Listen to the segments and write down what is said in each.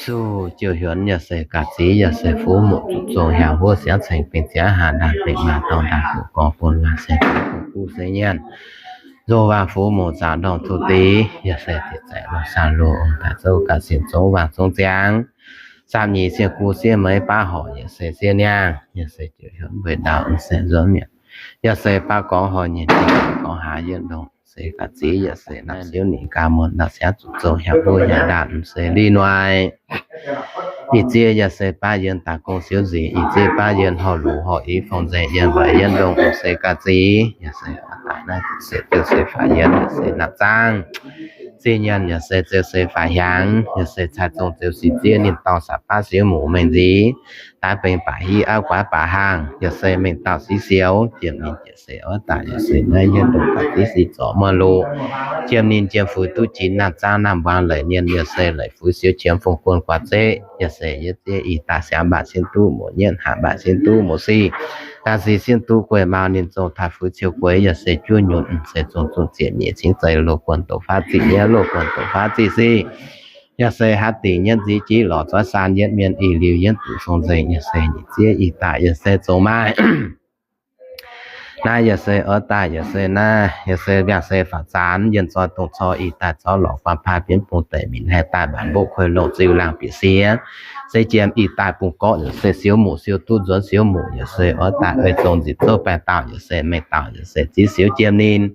Zuqc jouh hiuonx yaac se ga'zic, yaac se fuv muoc zuqc zong hiaangx huov siangx ceng bingx ziangx haaix ndaangc bingx maaih dorngx ndaangc hoc gorngv bun waac se duqv se nyienh. Nzung waac fuv muoc zaangc ndorngh tuv deix, yaac se ziqc zaeqc lorh saah loh ong taaix zouv ga'sienx zongv waac zongv ziangx. Zaapv nyeic sienh gu sienh meix baav horc yaac se sienh niangh, yaac se jouh hiuonx mbueiz ndaauv se nzuonx mi'aqv. Yaac se baav gorngv horh nyei jiex gorngv haaix yienh ndongh se ga'zic, yaac se naaiv siouv ninh gaax muonc ndau siangx zuqc zong hiaangx huov hiaangx ndaangc se li noic. Ih zieqv yaac se baav yienh daaih gong siouv nziex, ih zieqv baav yienh horh luc horh i fong nzengc yienh mbaix yienh ndongh se ga'zic, yaac se daaih naaiv se ziouc se faix yienh yaac se naapv zaangv. Zinh nyaanh yaac se ziouc se faix hiaangx, yaac se cai zong ziouc se zieqv ninh dorh saax baav siouv muc mengh nziex. Daaih bengx baac hiv auv guaav baac haangh, yaac se mengh dauh siqv sioux jiem ninh jiex se oix daaih yaac se naaiv yienh ndongh ga'zic siqv zorc muonh loh. Jiem ninh jiem fuix duqv jiex naamh zaangv naamh mbuangz leic ninh yaac se leic fuix siouv qiemx fong guon guaax zeqv, yaac se yietv zieqv ih daaih siangx mbaatc sienv duqv muoc nyietv, haac mbaatc sienv duqv muoc siqv, daaih siqv sienv duqv gueiv mau ninh zong taaih fuix ciou gueix, yaac se juov nyunc se zong zong ziepc nyeic cingv zeiz loz guon doqc faatv ziqc nyietv, loz guon doqc faatv ziqc siqv. Yaac se haaix dingc nyietv nziv jiv lorz zuov saan yietv mienh ih liuz yietv duqv fong nzengc, yaac se nyic zieqv ih daaih yaac se zoux maaih. Naaiv yaac se oix daaih yaac se naaiv yaac se mbiangh se faaux zaanx yienh zoi dongh cor ih daaih zorqv lorqc guaan paav bienv bung deic minc haih daaih mbaanx mboqv kuei longh ziuh laangh bieqc siex. Se jiem ih daaih bung gorqv yaac se siouv muc siouv duqv nzuonx siouv muc yaac se oix daaih ei zong nzipc zouv baengh dauh yaac se mengh dauh yaac se zieqv siouv jiem ninh.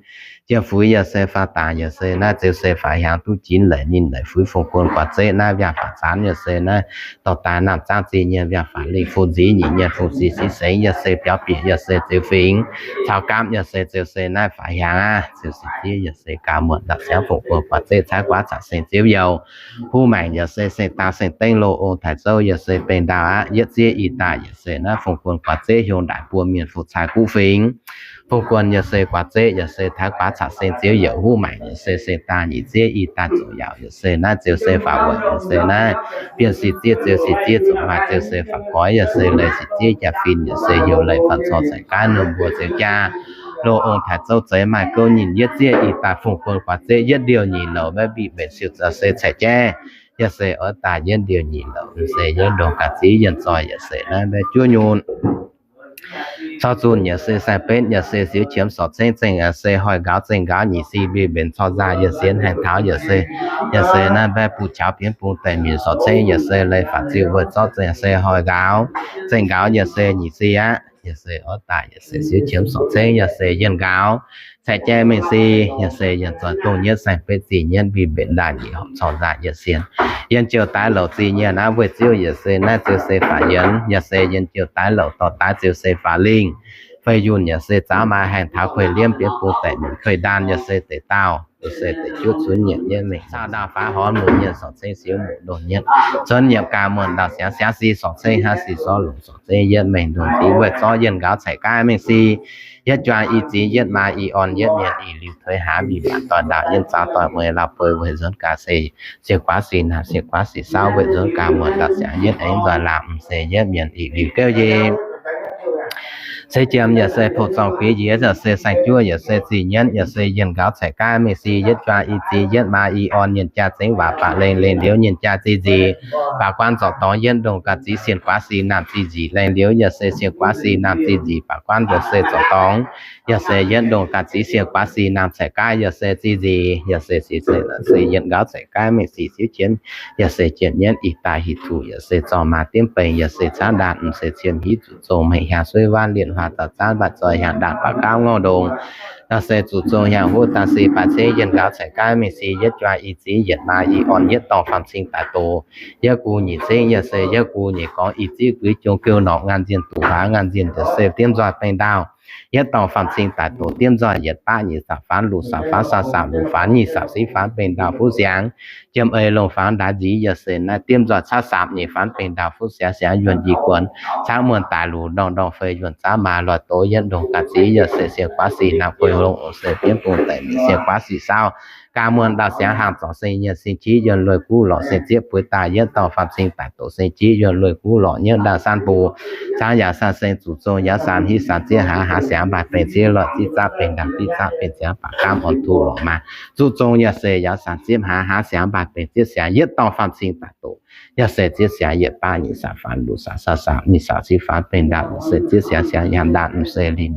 Jiem fuix yaac se faaux dangx yaac se naaiv ziouc se faaux hiaangx duqv jinx leic ninh leic fuix fong guon guaax zeqv naaiv mbiangh faaux zaanx yaac se naaiv dorh daaih naamh zaangv zinh nyienz mbiangh faaux lingh fong nziv nyic nyienz fong siqv siqv sengx yaac se biaux bieqc yaac se ziouc fingx caux gaamv yaac se ziouc se naaiv faaux hiaangx aqv. Ziouc se zieqv yaac se gaax muonc ndau siangx fong guon guaax zeqv caaiv guaav caux seng ziouv youh. Huv maengc yaac se seng dang seng dengv loz ong taaix zouv yaac se bengh ndau aqv. Yietv zieqv ih daaih yaac se naaiv fong guon guaax zeqv hiuv ndaaic buo mienh fu cai guv fingx. Fong guon yaac se guaax zeqv yaac se taaix guaav caux seng ziouv youh. Huv maengc yaac se seng dang nyic zieqv ih daaih zoux yaauc yaac se naaiv ziouc se faaux weic yaac se naaiv bienh sic zieqv ziouc sic zieqv zoux maaih ziouc se faaux goix yaac se leiz sic zieqv jaa-fin yaac se youh leiz faaux cor caic gaanv nor mbuo ziouc jaa. Loz ong taaix zouv zeiz maaih gouv nyinh yietv zieqv ih daaih fong guon guaax zeqv yietv ndiouh nyic louc maiv mbiqv mbenc siouc za'se caeqv jaiv. Yaac se oix daaih yietv ndiouh nyic louc se yietv ndongh ga'ziv yienh zoi yaac se naaiv mbaeqv juov nyunc. Cor zunh yaac se saeng-benv yaac se siouv qiemx sorc cengv zengh yaac se hoic nqaaux zengh nqaaux nyic si mbiv mbenc cor nzaaih yaac sienx haengh taux yaac se, yaac se naaiv mbaeqv buv qaux bienv bung deic minc sorc cengv yaac se leiz faaux ziuh weic zorqv zengh se hoic nqaaux zengh nqaaux yaac se nyic si aqv. Yaac se oix daaih yaac se siouv qiemx sorc cengv yaac se yienh nqaaux caeqv jaiv mengh si, yaac se yienh zoih dongh nyietv saeng-betv zih nyietv mbiv mbenc ndaaih nyic horpc cor nzaaih yaac sienx yienh jouh daaix louc zih nyienz naaiv weih ziouv yaac se naaiv ziouc se faaux yienx, yaac se yienh jouh daaix louc dorh daaix ziouc se faaux lingh. Fei yunh yaac se zaaux maaih haengh taux kuei liemv bienv bung deic minc kuei ndaan yaac se deix daauh, yaac se deix juov cunv nyiemc yietv mengh caux ndau faaux horn muoc nyienz sorc cengv siouv muoc ndongh nyietv cunv nyiemc gaax muonc ndau siangx siangx si sorc cengv hnangv si sorc longc sorc cengv yietv mengh ndongh dix weic zorqv yienh nqaaux caeqv gaav mengh si. Yietv juang i ziex yietv maa i orn yietv mienh ih liuz tuix haaix mingh mangc doix ndau yietv zaaux doix mueiz lauh beu weic nzuonx gaax se sienx guaax sic naamh sienx guaax sic saauv weic nzuonx gaax muonc ndau siangx yietv aengx nzoih laangz m'seix yietv mienh ih liuz gouv yie. Se jiem yaac se poqc zorngh guix njiec yaac se saeng-juov yaac se zih nyienv yaac se yienh nqaaux caeqv gaav mengh si yietv juang i ziex yietv maa i orn yienh jaa zengv waac baac lengh lengh liuz yienh jaa zih nzic. Baac guaan zorc dorngx yietv ndongh ga'ziv sienx guaax sic naamh zih nzic lengh liuz yaac se sienx guaax sic naamh zih nzic baac guaan yaac se zorc dorngx yaac se yietv ndongh ga'ziv sienx guaax sic naamh caeqv gaav yaac se zih nzic yaac se sic se yienh nqaaux caeqv gaav mengh sic siouv jienv yaac se jienv nyienv ih daaih hic tuc yaac se zorng maaz diemv bengx yaac se caanv ndaangc m'seix cien hiuv zuqc zong mengh hiaangx suiv waanv lienh huaang zaux zaanv mbaatc zoih hiaangx ndaangc baac gauv ngorc ndongx. Yaac se zuqc zong hiaangx huv daaih sic baac cingv yienh nqaaux caeqv gaav mengh sic yietv juang i ziex yietv maa i orn yietv dorngh faam cing daaih doz. Yietv gu nyic cingv yaac se yietv gu nyic gorngv i ziex guix jong geu norqc ngaan nzienh duqv huaax ngaan nzienh yaac se diemv nzoih bengh ndau. Yietv dorngh faam cing daaih doz diemv nzoih yietc baqv nyic sapc faanv luoqc sapc faanv saah sapc luoqc faanv nyic sapc siv faanv bengh ndau fuqv siangx. Jiem ei longh faanv ndaix nziv yaac se naaiv diemv nzoih caaiv sapc nyic faanv bengh ndau fuqv siangx siangx yuonh i guonx caaiv muonh daaih luqc ndorngh ndorngh fei yuonh zaanv maa loix doz yietv ndongh ga'ziv yaac se sienx guaax sic naamh gueix longx oc se bienv bung deic mienh sienx guaax sic saauv Gaax muonh ndau siangx hnaangx zorc seng nyienh, seng jiv yuonh lueic guv lorqc, seng zieqv bueix daaih yietv dorh faam cing daaih doqc, seng jiv yuonh lueic guv lorqc, nyiemv ndau san mbuo, caangv yaac san seng zuqc zong yaac san hiv san zieqv hlaax, hlaax siangx mbaih bengx zieqv lorqc, zieqv zaqv bengx ndaangc, zieqv zaqv bengx ziangx baac gaamv orn tuh lorqc maah. Zuqc zong yaac se yaac san zieqv hlaax, hlaax siangx mbaih bengx zieqv siangx yietv dorh faam cing daaih doqc, yaac se zieqv siangx yietc baav nyic saac faanx luoqc saac saav saac nyic saac cin faanx bengx ndaauv, yaac se zieqv siangx siangx yangh ndaauv, yaac se lingh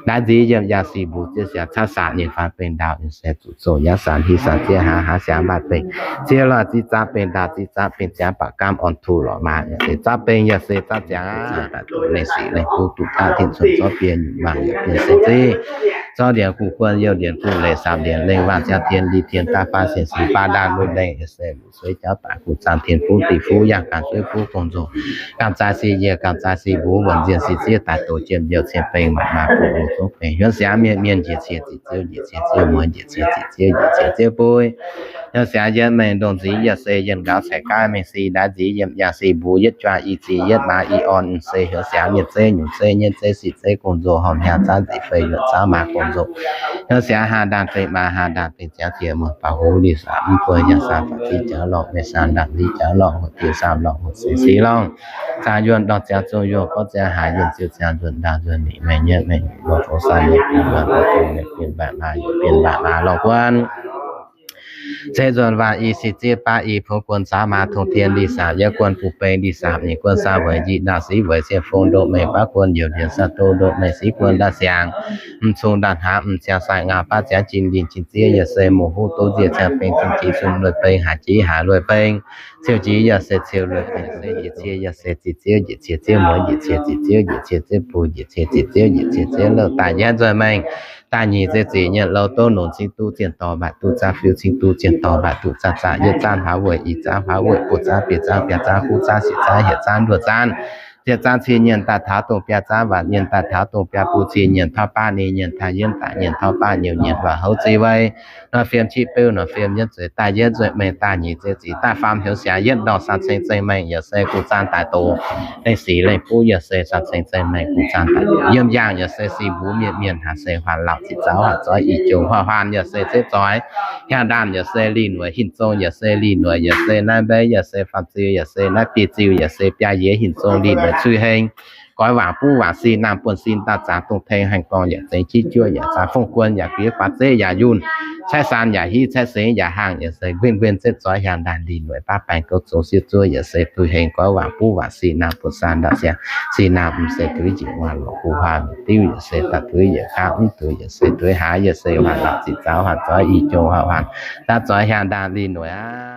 ndaauv nziex yiem yaac sic mbuo zieqv siangx caqv saac nyic faanx bengx ndaauv, yaac se zuqc zong yaac san hiv san zieqv hlaax, hlaax siangx mbaih bengx zieqv lorqc, zieqv zaqv bengx ndaauv, zieqv zaqv bengx ziangx baac gaamv orn tuh lorqc maah. Yaac se zaqv bengx, yaac se zaqv ziangx daaih doqc lengh sic lengh kuv duqv daaih tin cuotv zorqv biei nyutc maah, yaac biei se zieqv zorqv ndienx guv guon youh ndienx guv leiz saamv ndienx lengh waac ziangx tien li tien daaih faanv sienx sic baav ndaauv luv lengh, yaac se luc sueiv jauv daaih guv zaangc tien fuv diuh fuv yangh ganh sueiv fuv gong nzou, ganh zaaix sic yiec ganh zaaix sic mbuo wuonc nzienh sic zieqv daaih doqc jiem youh cien bengx maac maac buoz longx zouv bengx hiuv siangx mienh mienh njiec cie ziqc ziouv njiec cie ziouv mueiz njiec cie ziqc ziouv njiec cie ziouv bueix. Hiuv siangx yietv mengh ndongh nziv yaac se yienh nqaaux caiv gaav mengh sic ndaix nziv yiem yaac sic mbuo yietv juaah i zic yietv maaz i orn se hiuv siangx mienh zeiv nyungc zeiv nyienv zeiv sic zeiv gong nzou horngh hiaang zaanv nzic fei yuoqc zaanv maaz gong nzou. Hiuv siangx haa ndaanh fei maaz haa ndaanh fei ziangx jiex muoz baac hoz li saah mv buo yaac saah faatv ziqc jaax lorqc mengh saah ndaanh ziqc jaax lorqc hoc jiex saah lorqc hoc seix sic lorngh. Zaangc yuonh ndortv ziangx zungh yuonh gorngv ziangx haaix yuonh ziouc ziangx nzuonx ndaauh nzuonx nyic mengh nyeiv mengh nyungc lorh fouv san mengh bun yuonh bun bun mengh bun mbaeqc maaz yuonh bun mbaeqc maaz lorh guon. Zeiv nzuonx waac i sic zieqv baav i fouv guon caux maaz tong tien li saam yietv guon bun beng li saam nyic guon saam weic njiec ndaauh sic weic sien fong ndoqv mengh baav guon youh ndiev saah doz ndoqv mengh sic guon ndaauh siangx, m'zung ndaauh hnamv m'ziangx sai ngau baav ziangx jin lin jin zieqv yaac se muoz huv doz nzieqc ziangx beng zung jiex zung lueic beng haaix jiex haaix lueic beng, ciou jiex yaac se ciou lueic beng se njiec cie yaac se ziqc zieqv njiec cie zieqv mueiz njiec cie ziqc zieqv njiec cie zieqv bun njiec cie ziqc zieqv njiec cie zieqv louh daaih yietv nzuonx mengh daaih nyic zieqv ziqc nyienh louh doz nongc cing duqv zienh dorh mbaatc duqv zaanv fiuv cing duqv zienh dorh mbaatc duqv zaanv zaanv yietv zaanv hlaax weic i zaanv hlaax weic buo zaanv biei zaanv biaa zaanv kuv zaanv sic zaanv hietc zaanv luoqc zaanv ziex zaanv cin nyienh daaih taux dongh biaa zaanv waanc nyienh daaih taux dongh biaa bun cin nyienh tauv baav ni nyienh taaih yienv daaih nyienh tauv baav nyouc nyienh waac houv zi wei nor fiem ciqv beuv nor fiem yienv zueiz daaih yietv nzueic mengh daaih nyic zieqv ziqc daaih faam heuc siangx yietv ndorh san ceng zeng mengh yaac se guv zaanv daaih doqc lengh sic lengh buv yaac se san ceng zeng mengh guv zaanv daaih doqc yiem yaangh yaac se sic mbuo mienh mienh haaix se huaanc lauh ziqc zaux huaanc zoix i jong huaanc huaanc yaac se zieqv zoix hiaang ndaanh yaac se linh weic hinc zong yaac se linh weic yaac se naaiv mbeiv yaac se faam ziu yaac se naaiv biei ziu yaac se biaa yiez hinc zong linh weic cui heng goix waangc buv waangc sin naamh buonv sin daaih zaangc dongh teng haengh gorngv yaac zengx jiv juov yaac zaangc fongv guon yaac giex guaax zeqv yaac yunh caaiv saan yaac hiv caaiv sengx yaac hnaangx yaac se nquin nquin zieqv zoix hiaang ndaanh linh weic baav baengx gouv zong sieqv zuov yaac se duih heng goix waangc buv waangc sin naamh buonv saan ndaauh siangx sin naamh mv se duih njiec waac lorqc hu huaang diuv yaac se daaih duih yietc kaav mv duih yaac se duih haaix yaac se huaanc lauh ziqc zaux huaanc zoix i jong huaanc huaanc daaih zoix hiaang ndaanh linh weic aqv.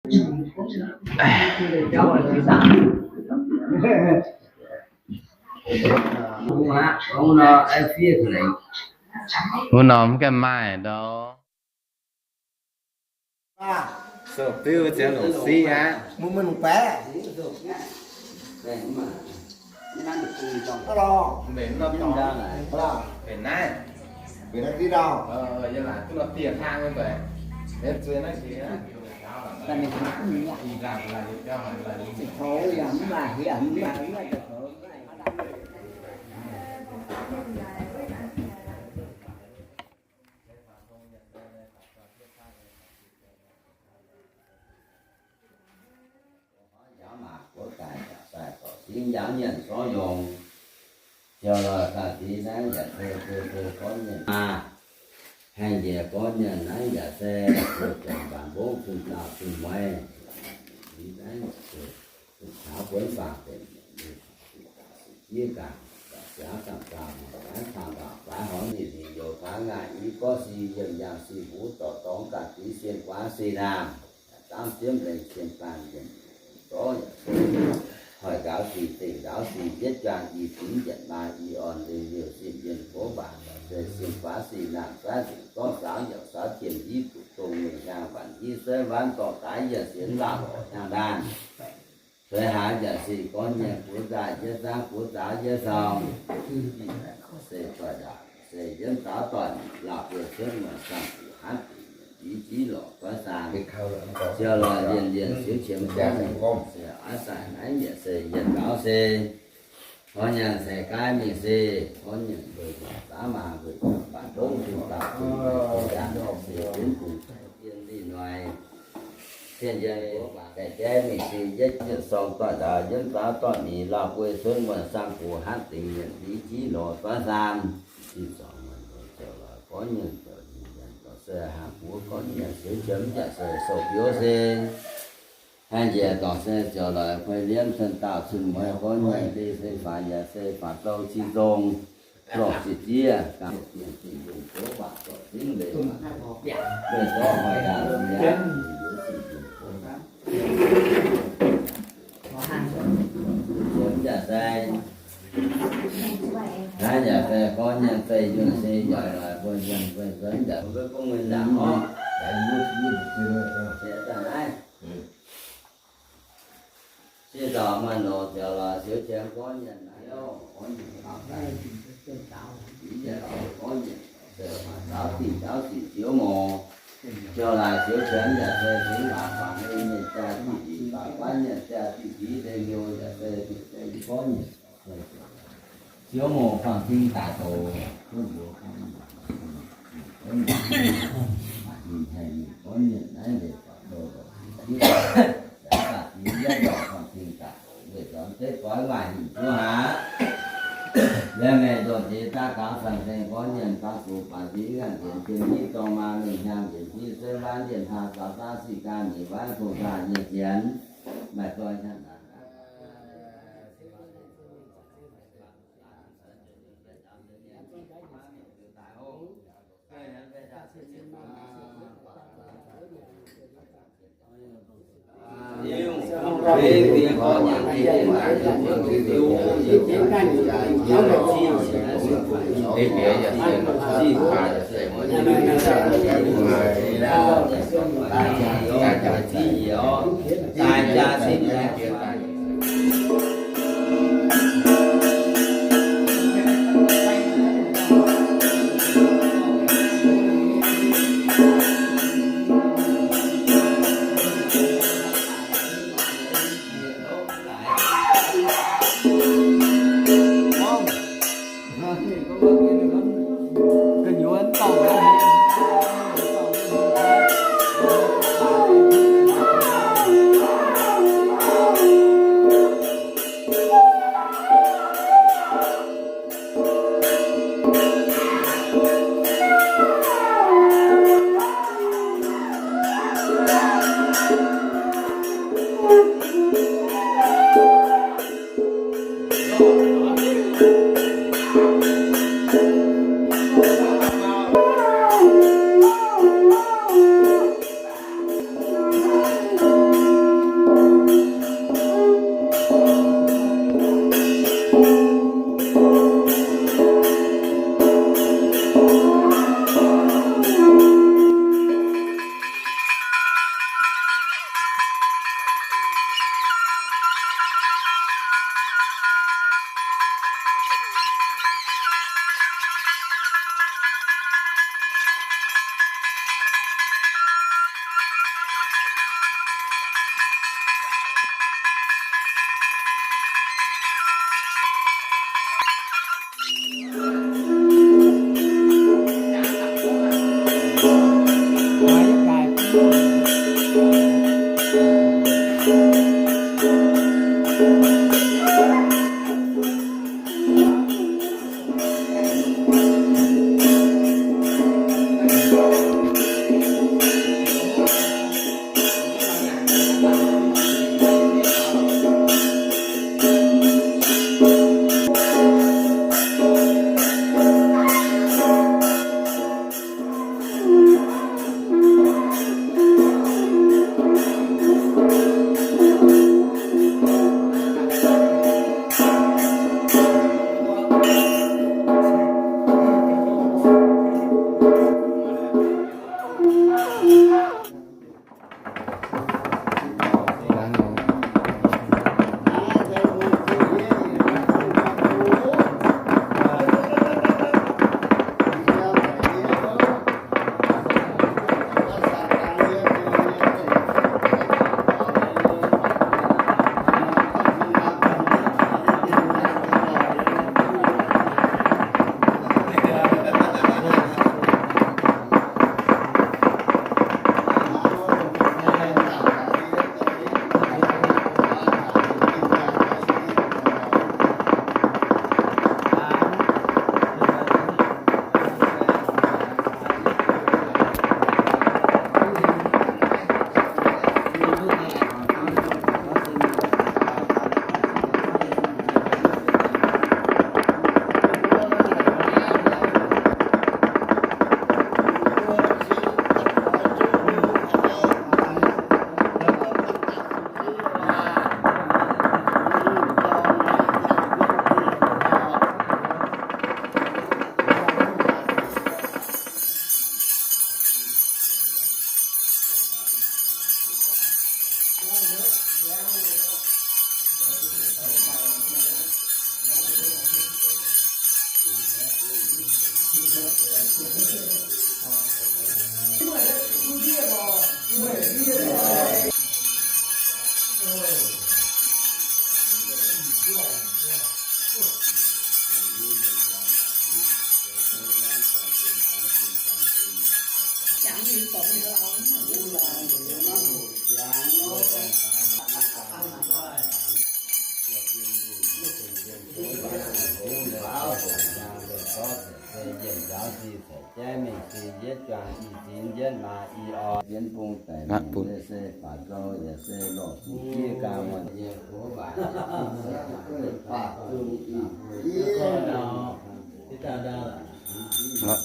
Wuov norm mv gaengh maaih ndau. Sou biuv ziangx longc siqv aqv. Mbenc naaiv, mbenc naaiv, duqv nor dieh hlang nyei deix. Njaaux maac guoqv daaih, njaaux sai zorc singv, njaaux nyienc sorv yongc. Ziouc lorz daaih dix naaiv yaac se, se, se gorngv mienh maa, haengh njiec gorngv mienh naaiv yaac se, se juangc mbaanx mbongv zunh dauh zunh mueiz. Dix naaiv se taux buonv faang benx mienh, fiev ganh, siaaux ganh dauh, naaiv cang dauh fai horngz ninh, ninh youz taux ngaih i gorngv si yiem yangh si huv dorc dorngx ganh dix sien guaav si naamh, dangv jienv lengh sien baan yiem zorv yaac se, hoic nqaaux sic, dengh nqaaux sic, yietv jaang i fingx yietc maa i orn, lengh liouh sic mienh gox mbac, se sien guaav si naamh, zaav nzengc gorngv saaux yaac saaux tien hiv, duqv dongh mengh hnyangx waanc hiv, seiv waanv dorh daaih yienh sienx laauh lorqc hnyangx ndaanh. Feix hlaax yaac se gorngv mienh buv nzaaih yietv zaangv, buv zaaux yietv sorng, se doic ndaauh, se yienv zaaux doic, lauh buo cuotv muonc saanh fuqv hanv dingc mienh, i jiv lorqc goiv saan. Ziouc lorz lienh lienh siouv qiemx gorngv, se oix daaih naaiv yaac se yienh gaux se, gorngv nyanc se gaaiv mingh se, gorngv nyanc mbuo yaac daav maa mbuo yaac baac ndongv zunh dauh zunh mueiz, se yienv bungx dien lih noic. Tien njien mbuo baac gaengh jaiv mingh se yietv jienv sorng doic ndaauh, yienv zaaux doic mingh, lauh buo cuotv muonc saanh fuqv hanv dingc mienh, i jiv lorqc goiv saan. Ih zanc muonc zoux lorz gorngv nyanc zoux nyanc zoux se haangh buov gorngv nyanc siouv qiemx yaac se sou biouv se. Haih njiec dorngc se ziouc lorz kuei liemv zunh dauh zunh mueiz gorngv nyanc, leih se faaux yaac se faaux dou cing zong, lorqc ziex jiex, ganh mienh zingh lungh gox waac zorc zingv leih, leih zorqv hoic ganh ziangx, yaac se, naaiv yaac se gorngv nyanc fei yunh se yaac lorz mbuo nyanc fei zuonx yaac mbuo gong mienh ndaangc orqc. Se daaih naaiv, se daaih maaih longc ziouc lorz siouv qiemx gorngv nyanc naaiv, gorngv nyanc faaux daaih, gorngv nyanc se faaux ndaauv dingh ndaauv sic ziouv mouz. Ziouc laaix siouv qiemx yaac se fingx waac faaux mienh jaa diqv fiqv, faaux guaiv mienh jaa diqv fiqv, lengh hnyouv yaac se diqv se gorngv nyanc ziouv mouz faang-fing daaih doz, duqv mbuox gorngv nyanc, gorngv nyanc, maaih hingh haengh mingh gorngv nyanc naaiv leiz faaux doz lorqc. Yaac daaih fingx yietv lorqc faang-fing daaih doz, weic zuqc deix goix maaih hingh zuov haax. Liemh meih ndoqc jiex daav gaux cang-seng gorngv nyanc daav zuqc baac nziex ngaanc njiec jien hiv dorng maa mengh hnyangx njiec hiv seiv waanv lienh hlaang zaux daav sic gaanv nyeic waanv kungx daaih nyei jienx, maaih doix hnyangx naaic.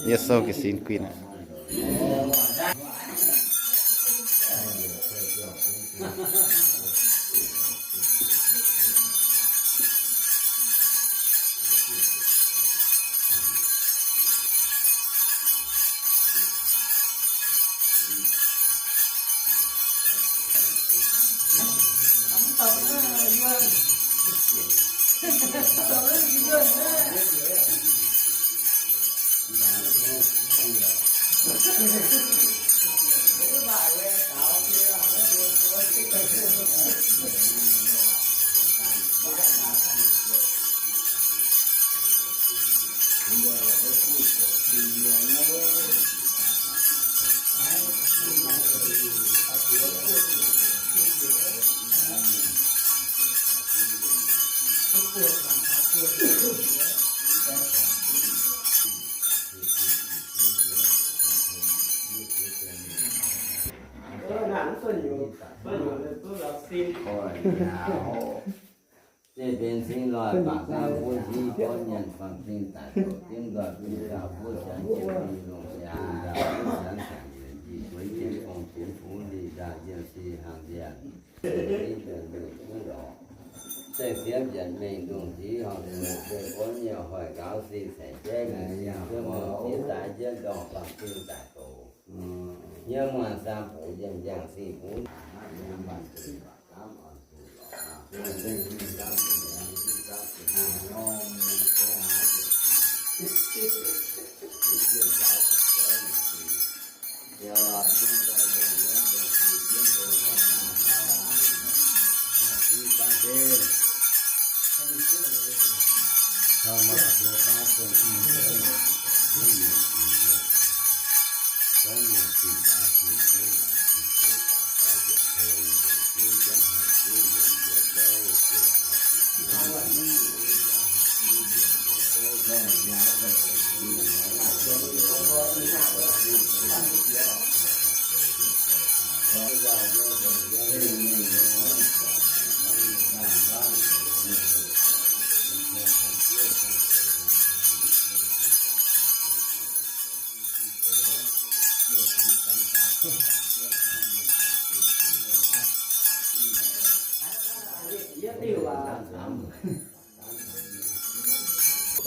Yie sou ga'sin guin aqv. Zeiz benx cing loih baac gaanv buov nziv gorngv mienh fangx zingh daic zoux dimv nzoih bun gauh buov siangx jiex mingh longc siangx, gauh buov siangx siangx yuonc jih buonv jienv gong jienv fungx ndih nzauh yienh si hnangv nzienh. Zengc siemv yietc mengh ndongc nziv horngh zuqc se gorngv mienh hoic nqaaux si ceix jeiv mingh siang, se muoz jiex daaih jienv ndorngh fangx zingh daic zoux. Yiem muonh saam-buoz yiem njang sih buv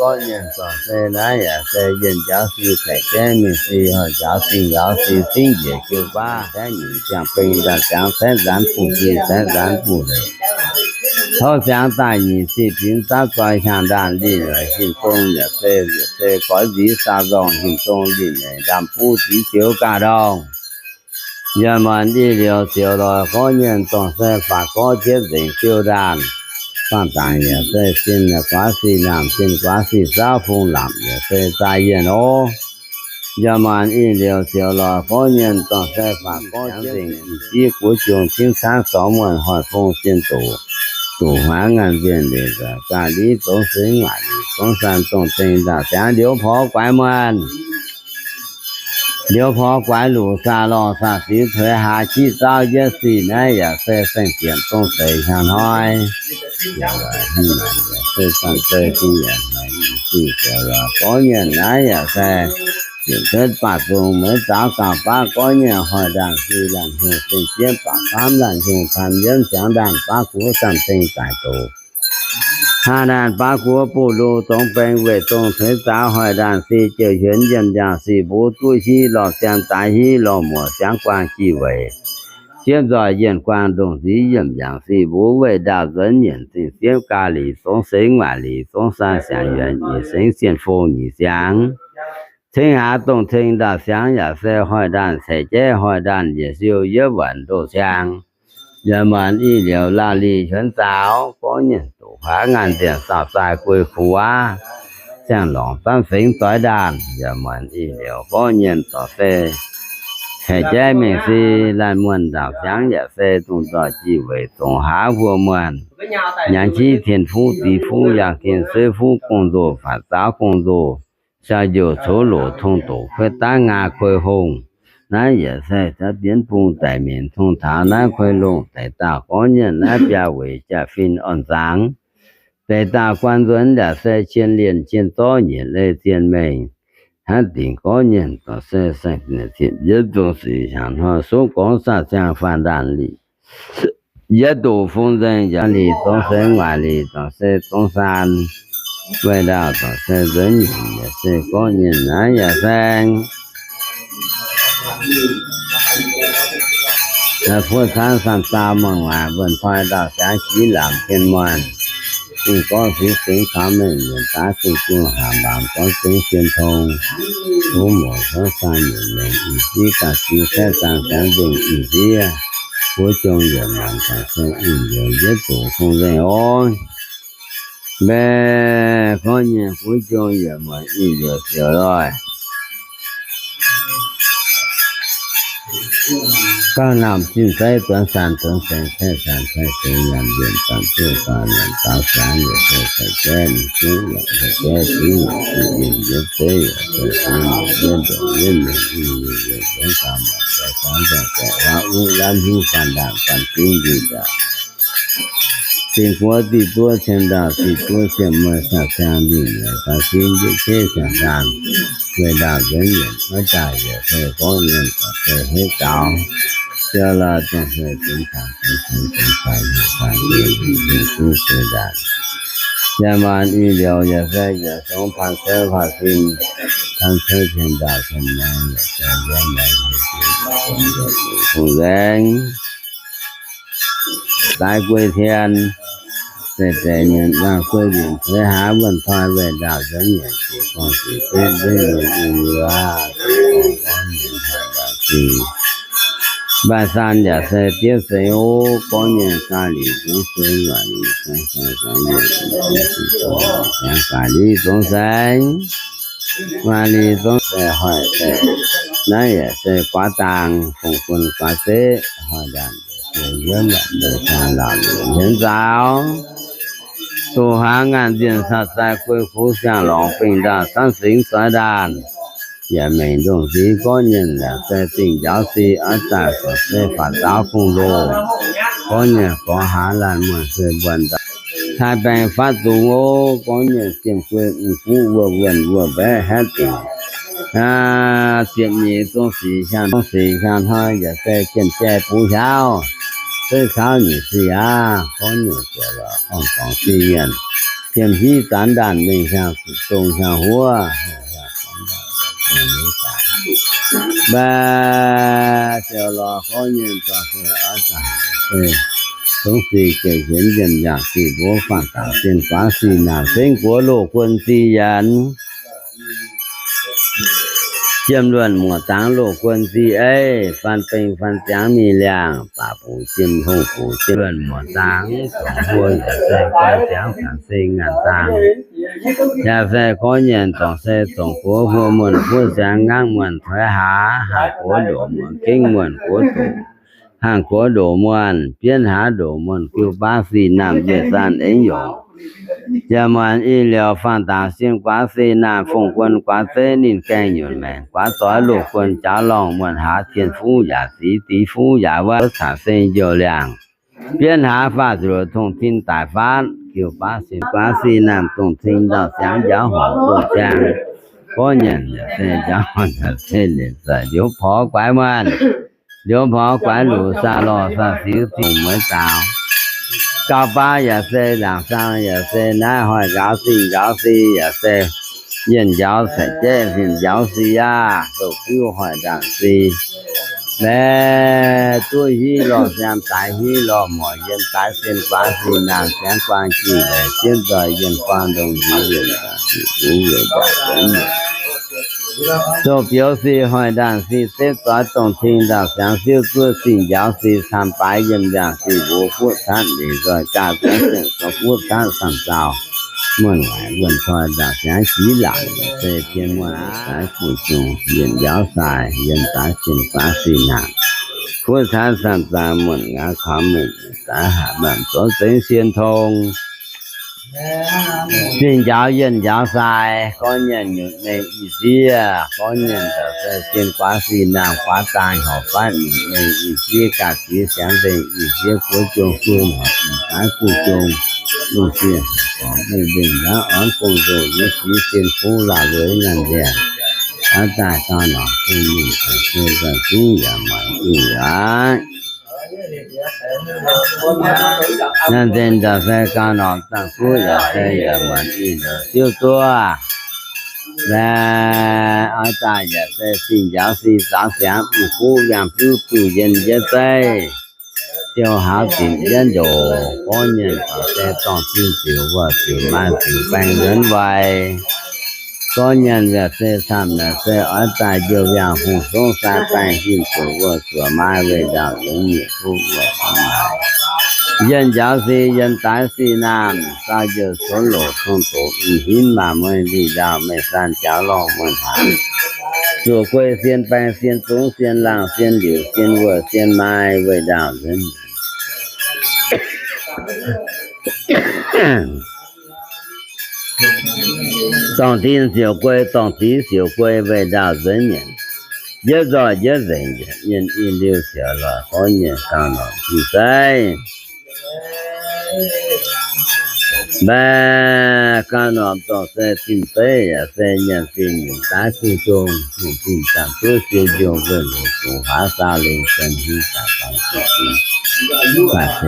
Gorngv mienh zorc se naaiv yaac se yienh njaaux si, kaeqv gaeqv mingh si, hoic njaaux si, njaaux si, zingv njiec jiu baav, caeqv nyic ziangh beng daaih ziangx, caeqv nzaanx buv nzih, caeqv nzaanx buv leic, tov ziangx daaih nyic ziqc pinx zaapv zoi hnyangx ndaanh linh leic, hin zong yaac se, yaac se goix nziv saa nzorng hin zong linh leic, ndaamv buv zix joux gaax ndorngh. Yaac muonz ih liuz zioux loix gorngv mienh zorc se faatv gorngv jienv nzengc jiu ndaanh. Faanh dangx yaac se sin yaac guaav sic naamh, sin guaav sic saauv, fungx lamc yaac se zaaih yienh ov. Yaac muonz ih liuz zioux loix gorngv mienh zorc se faatv gorngv jienv nzengc ih jiv guov jung cingv caangv sorv muonh hoic fong sin doqc, doqc hmuangv ngaanh nzienh liuz nzauc gaax liv zongx seix ngaaic liuz zongx san dongh tengx ndaauh siangx liuz porx guaix muonh. Liuz porx guaix luqc saah lorh saah siux tuix hlaax jiv zaauv yietv sic naaiv yaac se saeng-zienc dongh seix hnyangx hnoi. Yaac se zanh zei dingh yaac haiz sic yaac lorz gorngv mienh naaiv yaac se ziepc cuotv baac zungh mueiz zaaux gauh baav gorngv mienh hoic ndaanh sic laanh hungh zingh jieqv baac faamv laanh hungh caan yienv siangx ndaanh baav guoqv zanh zingh daic doz. Hnangv naaic baav guoqv buv lu dongx beng weic dongh tuix zaaux hoic ndaanh sic jiouc hienx yienh njang sic mbuo duqv hiv lorh siang daaix hiv lorh muoc siangx guaang jih weic. Siepv nzoih yienh guaang ndongc nziv yiemh njang sic mbuo weih ndaauh nzuonx nyienc zingh siepv gaax lic zongx seix ngaaic lic zongx saang siangx yuonc nyic sengx sienh fong nyic siangx. Cingv haaix dongh tengx ndaauh siangx yaac se hoic ndaanh ceix jeiv hoic ndaanh yietc siou yietv waanc ndoh siang. Yaac muonz ih liuz laauh lih hiuonx zaaux gorngv nyienh doqc haaix ngaanh nzieqc saauh zaai guei kuv aav, ziangh lorngc zanv fengx doix ndaanh. Yaac muonz ih liuz gorngv nyienh dorc se Caeqv jaiv mengh si laanh muonh ndaauc siangx yaac se dongh zorc jih weic zongc haav huo muonh, nyaangx qiex tien fuqv dix fuqv yangh tien suiv fuqv gong-nzou faatv zaauv gong-nzou, siau-njoux coux loc tong doqc kuotv daav ngaa kuei hongh. Naaiv yaac se caux bienv bung daic mienc tong taux naaiv kuei longh daic dauh gorngv nyienh naaiv biaa weic jaa-fin orn-nzangc. Deix dauh guan nzuonx yaac se cien lienh cien zorv nyiec leiz zien mengh. Hnangv dingc gorngv nyienh dorc se saeng-ziec yietv zong sic hnyangx hnoi suqv gorngv saah ziangh faanh ndaanh lic. Yietv doqc fungx nzengc yaac lic zong se nguaaic lic dorc se zong saan. Weih ndaauh dorc se nzuonx nyiec yaac se gorngv nyienh naaiv yaac saeng. Fuov caanv saam zaau muonh waac mbuonx toi ndau siangx jiv lamz tien muonh. Zingh gorngv fingx fingx kaux mengh mienh daav zingh zungh haanc mbaamz gorngv zingx sien tong. Huv moc huov saan nyeic mengh ih ziv ganh jiv saeqv zaang siangx nzengc ih ziev. Guov jong yietc muonc ganh se ih nzengc yietv zuqc fungx nzengc oc. Mbaeqc gorngv nyienh guv jong yietc muonc ih nzengc ziouc loih. Gauh namh zinh zeiv duonx saanh duonx sengx caeqv saanh caeqv sengx nyanc mbienc zanc zuqv daaih nyanc daaux siangx yietc se caiv jaiv mingh zuqv yaac caiv jaiv zuqv yaac zuqv yinh yietv zeiv yaac se zuqv yinh yietv ndongc yietv mengh ih nzengc yietc nzengc gauh muonc nzengc gauh nzengc guaix huaav uv lanv hingv faanh ndaangc faanh zingv njiec ndaangc. Zinh guoqv diuh duqv cien ndaauh diuh duqv cien mueiz saah siang mingh yaac gauh zingv njiec jeiv siang-saanh. Weih ndaauh nzuonx yienc wuov daaih yaac se gorngv nyienh dorc se hetv gaux. Ziouc lorz dongh se zingx taux zingx cingx zingx faix heuc faix heuc heuc duqv se ndaanc. Yaac maanc ih liouc yaac se yietc songx paan ceuv faah sin, paan ceuv cien ndaauh cien mueiz yaac se nzuonx mueiz heuc duqv fungx nzengc. Daaih guei tien, deix deix mienh laangh guei mbienc cueix haav wuonh toi weih ndaauh nzuonx nyanc ziqc gorngv ziqc betv nzengc mienh ih liouh aac, gorngv mienh haaix ndaauh ziqc. Mbaih saan yaac se diev se o, gorngv mienh ga'li zungv se nguaaic lic zungv se zungv lic zungv se siangx ga'li zungv saeng, nguaaic lic zungv se hoic se, naaiv yaac se guaav dang fungx bun guaav zeqv hoic ndaanh se nzuonx mbaih mbuo siang laauc liuz nzuonx nzaaux. Doqc hlaax ngaanh nzienh caux zai guei kuv siang lorngx bingh ndaauh zanv singx zoix ndaanh. Yaac mengc ndongh nziv gorngv nyienh yaac se zingh njaaux si oix daaih gorqv se faatv zaaux fungx loh. Gorngv nyienh gorx hlaax laanh muonh se mbuonx ndaauh cai baeng fatv zungx o. Gorngv nyienh jiem guei mv guv wuov wuonh wuov mbaeqv haeqv dingc ziepc nyeic zong sic hiaanh zong sic hiaanh hnoi yaac se jiem jai bungx hiaauv, zeiv cauv nyic sic aav. Gorngv nyienh zuoqc lorqc orn-dorngx sic mienh, jiem hiv zanv ndaanh mingh hiaang dongh hiaang huov. Mbaeqc ziouc lorqc gorngv nyienh zorqv se oix daaih se zungv sic gec hienx yienh yaac sic mbuov faanh dangc sien guaav sic naanc sengv guoqv loh guon sic yienx. Jiem luonh muoc dangx loh guon sic eiv, faan beng faan ziangx mingh liangh, baac buc jiem hungh buc jiem luonh muoc dangx, dongh huo yaac se guai ziangx caux se ngaanc dangx. Yaac se gorngv nyienh dongh se dongh gox huo muonh guoqv ziangx nqangv muonh toix hlaax, haangh gox ndoqc muonh gengh muonh gox doqc, haangh gox ndoqc muonh bienv hlaax ndoqc muonh jiu baav sic naamh njiec zaanh aengx yongc. Yaac muonc ih liouc faanh dangx sien guaav sic naamh fongc guon guaav zeiv ninh gaengh nyunc maengc guaav zoix loh guon jaaux lorngh muonh hlaax tien fuqv yaac zix dix fuqv yaac wuov caux se njoux liangh. Bienv hlaax faah zuqc tongh tin daic faatv jiu baav sic guaav sic naamh dongh cing ndau-siangx njaaux horngc loh ziangx. Gorngv nyanc yaac se njaaux horngc yaac se lienc zaic liuz porx guaix muonh, liuz porx guaix luc saah lorh saah siux zingh mueiz daaux. Gauh baav yaac se ndaangc saang yaac se naaiv hoic njaaux zingh njaaux si yaac se yienh njaaux caic jaiv zinh njaaux si aav, doqc biuv hoic ndaangc si. Laeh duqv hiv lorh siam daaix hiv lorh muoc yiem daaix sien guaax sin naamh siangx guang jih leiz jienv nzoih yienh guang ndongh nziv yienh daaih sic buv yienh daaih benx mienh. Doqc biux sic hoic ndaangc sic zepv zoix dongh cing ndaauh siangx siuv zuov zingh njaaux sic caan baaix yiem ndaangc sic mbuo fuqv catv lic nzoih gaax zungv sienx zoux fuqv catv samh zaaux. muonh waaic wuonh toi ndaauh siangx jiex laatc, se tien muonh daaix guv jung, yienh njaaux sai, yienh daaix sin guaav sin naamh, kuv caaiv samh zaang muonh ngaaz kaux mengh daaix haac maanc zoux zengx sien tong. Zinh njaaux yienh njaaux sai, gorngv mienh nyutc mengh ih sieqv, gorngv mienh daaih se sin guaav sin naamh guaav daang horpc fatv nyutc mengh ih sieqv, ga'ziex siangx mbenc ih sieqv, guov jung guv horpc ih sieqv, guv jung lungh sieqv horpc mbenc mbenc naaiv orn gong-nzou nyei siqv sin fuqv laauh lueiz ngaanh nziaauc, aav daaih gauh norqc bun ninh daaih sin za'gengh yaac maaic ih aqv. Ngaanh nzengc daaih se gauh norqc dangh duqv yaac se yaac maaic ih ndongc siouv duqv. Naaiv oix daaih yaac se sin njaaux si zaaux siangx mv guv yangh biuv biuv yienh njiec zeiv, siou hauz zinc yietv ndoqc, gorngv mienh daaih se dorngh zinh ziouc wuov ziouc maaih ziouc baengh nzuonx waih. Gorngv mienh yaac se camv naaic se oix daaih njoux yangh hungh zongv sai baengh hinc zuqc wuov zuoqc maaih weih ndaauv nzuonx nyeic fuqv wuov zuqc maaih yienh njaaux si yienh daaix si naamh, saau njoux cuotv loc cong-doqc ih hinv maaih mueiz ndih ndaauh meih san jaux lorngh muonh haaix. Zuoqc guei sien baengh sien zungv sien laangh sien liuc sien wuoqc sien maaih weih ndaauv nzuonx. Dorngh din siouc guei, dorngh dix siouc guei weih ndaauh nzuonx nyanc. Njiec nzoih njiec nzengc, mienh i liuz siouc lorz gorngv mienh gauh norm zinh zeiv. Mbaeqc gauh norm dorngh se zinh zeiv yaac se nyanc zinh nyungc daaih zinh zong, nyungc zinh zaangc duqv siou njong wuonh hoc dungz huaav saau lengh sen hiuv daaih daaih zinh zinh. Daaih se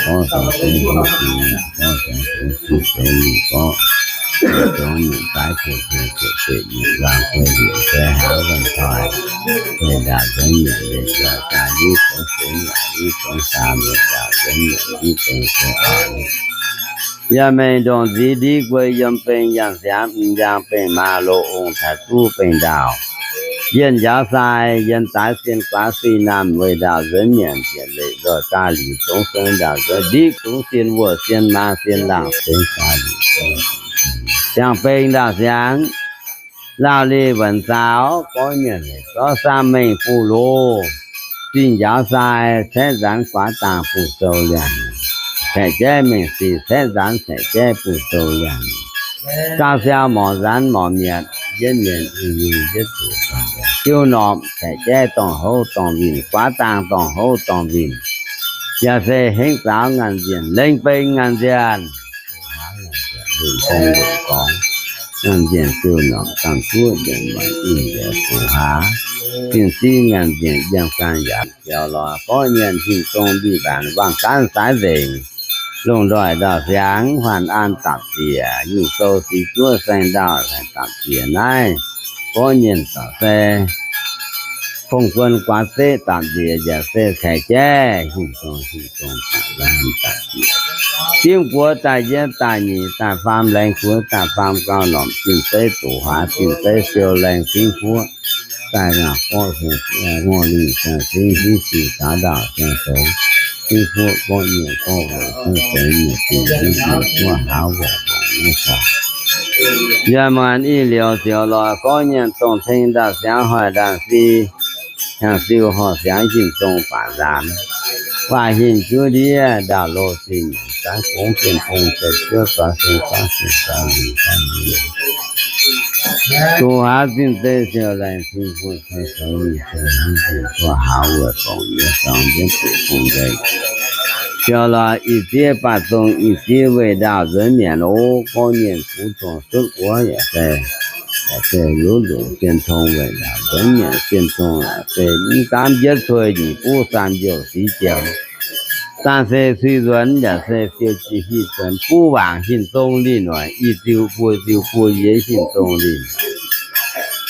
gorngv dongh zinh huv zinh, gorngv dongh zinh zinh seix mingh gorngv, dongh nyungc daaih zinh zinh zuqc zeqc nyungc laangh guei liuc se hauz wuonh toi, guei ndaauh nzuonx nyanc liuz nzoih daaih liv dongh seix nyanc liv dongh saau mienh ndaauh nzuonx nyanc liv dongh seix oix. Yaac mengh ndongc nziv ndiv guei yiem beng yangh siaamv m'njaang beng maa lo ong taaix duqv beng ndaauh. Yienh njaaux sai, yienh daaix sien guaax sui naamh weih ndaauh nzuonx nyanc zienc leic nzoih daaih liuc dongh seix ndaauh nzuonx ndiqv dungz sien wuoqc sien maa sien laangh seix daaih liuc ziangh beng ndaauh siangx. Laauh lih wuonc zaaux, gorngv mienh hec zorqv saamv mengh buv loz, zinh njaaux sai, caeqv nzaanx guaax daangh buv sou liangh, caeqv jaiv mengh sic, caeqv nzaanx caeqv jaiv buv sou liangh, saau siau morc nzaanx morc mietc, yietv mienh i nyungc yietv zuqc ziu norqc, caeqv jaiv dorngh houv dorngh winh, guaax daangh dorngh houv dorngh winh, yaac se hengv zaaux ngaanh nzienh, lengh beng ngaanh nzienh. Ngaanh nzienh siou norqc dangh guoqv nzengc, maaic ih nzieqc fuqv haax, zinh siv ngaanh nzienh yiem gaanh yaac ziouc lorz gorqv nyienh hinc zong mbiv mbaanc wangc gaanv saaix nzengc, lungh ndoih ndau-siangx huaanh an dapc ziec, nyungc sou sic juov saeng ndau dapc ziec naaiv, gorqv nyienh daaih se fong guon guaax zeqv dapc nzieqc yaac se caeqv jaiv hinc zong hinc zong daaih dapc nzieqc. Dimv guoqv daaih yietv daaih nyeic daaih faam, laengz guoqv daaih faam, gauh lomc zinh zeiv doqc huaax, zinh zeiv siou laengh fingv fuoqv daaih ngaanc gorqv, ngorc lingh siang-fingv hiuv sic caux ndaauh siang-soux, fingv fuoqv gorqv nyienh gorqv weic fingv seix nyienh dingc hiuv sic guoqv hauz weic fongc nyei fongc. Yaac maanc ih liouc ziouc lorz gorqv nyienh dongh teng ndaauh siangx hoic ndaauh si, hnyangx-siu horh siangx hinc zong baac nzaanx, waac hinc juv ndiev ndaauh lo zinh, zaanv gongv jien bung zeix juov zaux seng zaux seng zaux lingc zaux lingc, doqc huaax zinh zeiv siou laengh fingv fuoqv cou soux lingh seng hiuv seng guoqv hauz weic fongc nyei fongc, nzienv zuqc bung nzengc. Ziouc lorz ih zieqv baac zong ih zieq weih ndaauh nzuonx nyanc oc. Gorngv mienh kuv dongh cuotv wuov yaac se, yaac se lov nzunc zien tong weih ndaauh nzuonx nyanc zien tong yaac se mv gaamv njietv cuei nyic buv san youh sic jiem. Daan se cui nzuonx yaac se siou jiex hieh zuonx buv waangc hinc zong lih noic, i ziu buo ziu buo yie hinc zong lih noic.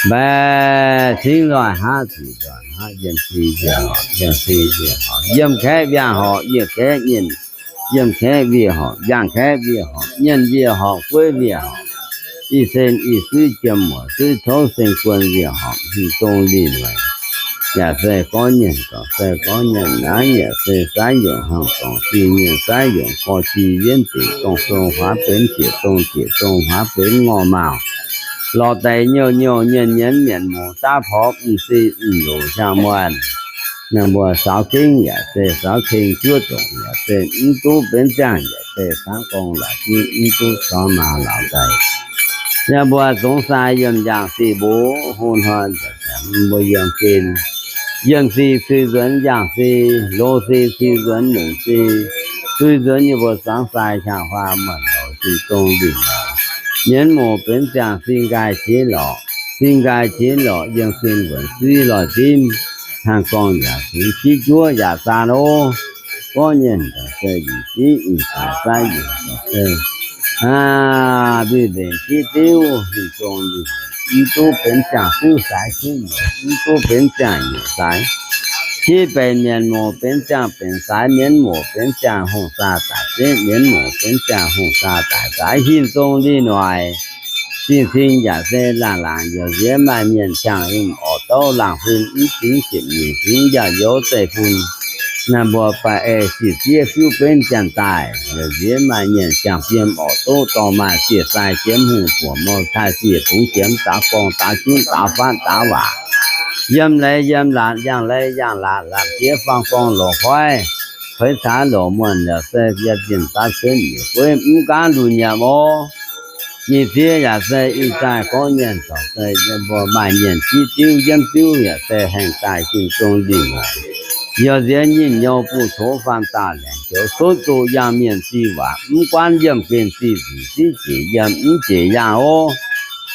Mbaeqc cingv nzoih haav zic nzoih haav, yiem si nziec horpc, yiem si nziec horpc, yiem kaeqv wiangh horpc, yiem kaeqv nyienh, yiem kaeqv wiev horpc, yangh kaeqv wiev horpc, nyienh wiev horpc, gueiv wiev horpc, ih sen ih suiv jiem muoc suiv touv seng guon wiev horpc, hinc zong lih noic. yaac se gorngv nyienh dorngc, se gorngv nyienh naaiv, yaac se saiv yungc hnangv dorngc, zinh nyienh saiv yungc korv zinh yienv deic dongh sou huaav benx ziec dongh ziec dongh huaav benx ngorc mauh, lorz deix nyouh nyouh nyienh nyienh mienh muoz daav porv m'zing m'luc hiaang muonh. Naaiv mbuo saux gengh yaac se saux kengh juov dongc yaac se mv duqv benx ziangh yaac se sangv gorngv laaix jiv mv duqv corc maaz lauz daaih. Yaac mbuo zungv sai yiem njang sic mbuo hungh hnoi mbuo yiem gen, yiem sic cui nzuonx njang sic, loz sic cui nzuonx longc sic, cui nzuonx yie mbuo zangv sai hiaang huaang muonc loz sic dongh lingc loz. Mienv muoc benx ziangh sin nqaai qiex lorqc, sin nqaai qiex lorqc yiem sin wuonc suiv lorz dimv, hnangv gorngv yaac fingx jiv juov yaac zaan ov. Gorngv nyienh se ih jiv ih saaix saiv yaac se aa, mbiv mbenc jiv diuv hingh zong lingc, mv duqv benx ziangh diuv saaix jiv nyuoqc, mv duqv benx ziangh nyuoqc saaix. Jiv benx mienv muoc benx ziangh benx saaix, mienv muoc benx ziangh hungh saa daic zieqv, mienv muoc benx ziangh hungh saa daic saaix, hingh zong lingc noic. Sin sin yaac se laangh laangc yaac nziex maaih mienh qangx yinh orqc douv laangh fun mv fingx ziepc nyeic fingx yaac youz zeiv fun. Naaiv mbuo baac ei siec ziev fiuv benv janx daaih, yaac nziex maaih mienh qangx fiem orqc douv dorh maaih siec sai jiemv hungh buoc mouh taaih siec bungx jiemv daax gorngv daax junv daax fatv daax waac, yiem leiz yiem laatc, yangh leiz yangh laatc, laatc jiex fangx gorngv lorqc koiv, koiv caax lorqc muonh yaac se yiem zinh daav cuotv nyeic gueiv mv gaanv luc nyiemc oc. Nyeic ziex yaac se ih daaih gorngv nyienh corc se yiem mbuo maaih nyienh jiv diuv yiemv diuv yaac se haengh daaih hingh zong lingc haic. Yaac nziex nyinh nyouz buv cox faam daauh laengc joux cuotv zuqc yangh mienh zinh waac mv guaanv yiemh gen zinh nzunc div jiex yiem mv jiex yangh oc.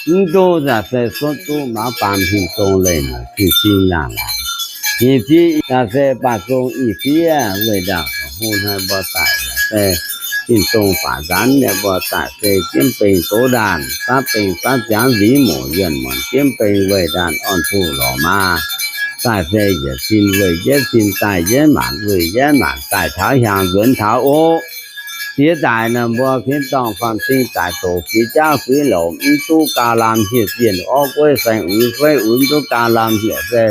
Mv duqv yaac se cuotv duqv maaz baamz hingh zong leih noic zinh zinh laangh laangh. Nyeic ziex yaac se baac zong ih ziex weih ndaangc hungh hnoi mbuo daic yaac se zinh zong baac nzanv nyei mbuo daic se jienv beng doz ndaanh, faav beng faav ziangx nziv moc yuonh muonc jienv beng weih ndaanh orn tuh lorqc maaz. Daaih se yietc sin weih yietv sin, daaih yietv maanc weih yietv maanc, daaih taux hiaangx nzuonx taux oc. Diex daic naaic mbuo fiev dorngh faam cing daic doqc fiev jaav fiev louc mv duqv gaax lamh hieh zienh orv gueiv saeng uix feiv uix mv duqv gaax lamh hieh se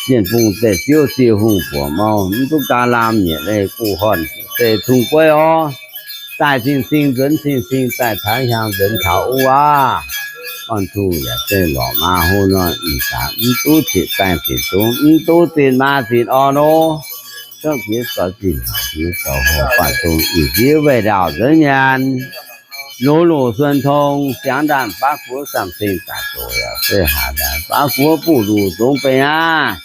zienh bung zeiv ziouv sie hungh buoc mouh mv duqv gaax lamh nyieqc leih guv horn se cong gueiv orv. Daaih cing-cing nzuonx cing-cing daaih taux hiaangx nzuonx taux wuov aqv. Orn tuh yaac se lorqc maaz hlo nor ih zanc mv duqv zitc baengh zitc zungx mv duqv zitc maaz zitc orn nor. Zouv jiex zoux zinh jiex zoux hoc baac zong ih ziex weih ndaauh nzuonx nyanc. Loz-loz suon tong siangx ndaanh baav guoqv samh cing daaih zoqc yaac se haac ndaanh baav guoqv buv luc zongx beng aqv.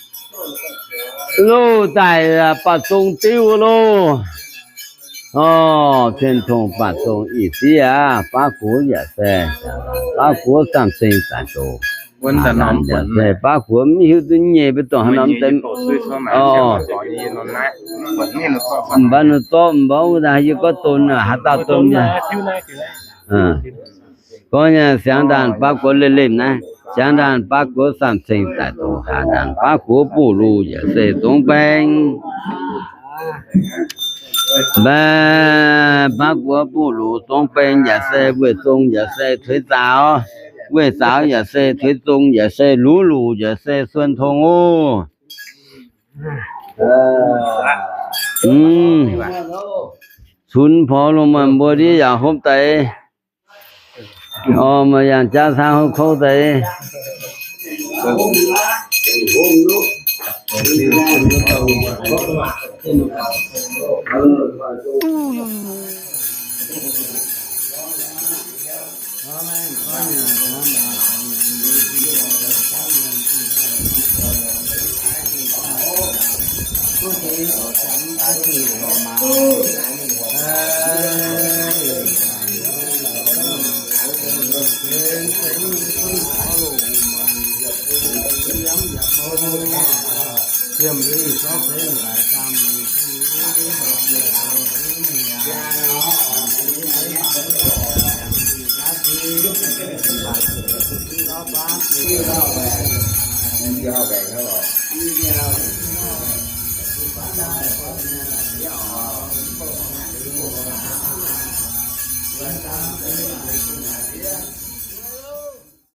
Loz daic baac zong diuv loh. Orv, cien tong baac zong ih ziex aqv, baav guoqv yaac se, baav guoqv samh cing daaih zoqc. Yaac se baav guoqv mv hiuv duqv nyei mbuo dongh haaix norm deix. Orv, mv baac ninh zorqv mv baac wuov daaih yie gorngv donx haaix dauh donx nyei. Gorngv nyei siangx ndaanh baav guoqv lemh lemh naaiv, siangx ndaanh baav guoqv samh cing daaih doqc haac ndaanh baav guoqv buv luc yaac se zongx beng. Mbaeqv baav guoqv buv luc zongx beng yaac se weih zong yaac se tuix zaaux, weih zaaux yaac se tuix zong yaac se luv luc yaac se suon tong oc. Cunx porx lungh muonc mbuo ndiev yaac hopv deix. Orv, maaih yangh jaav cangv hopv kouv deix.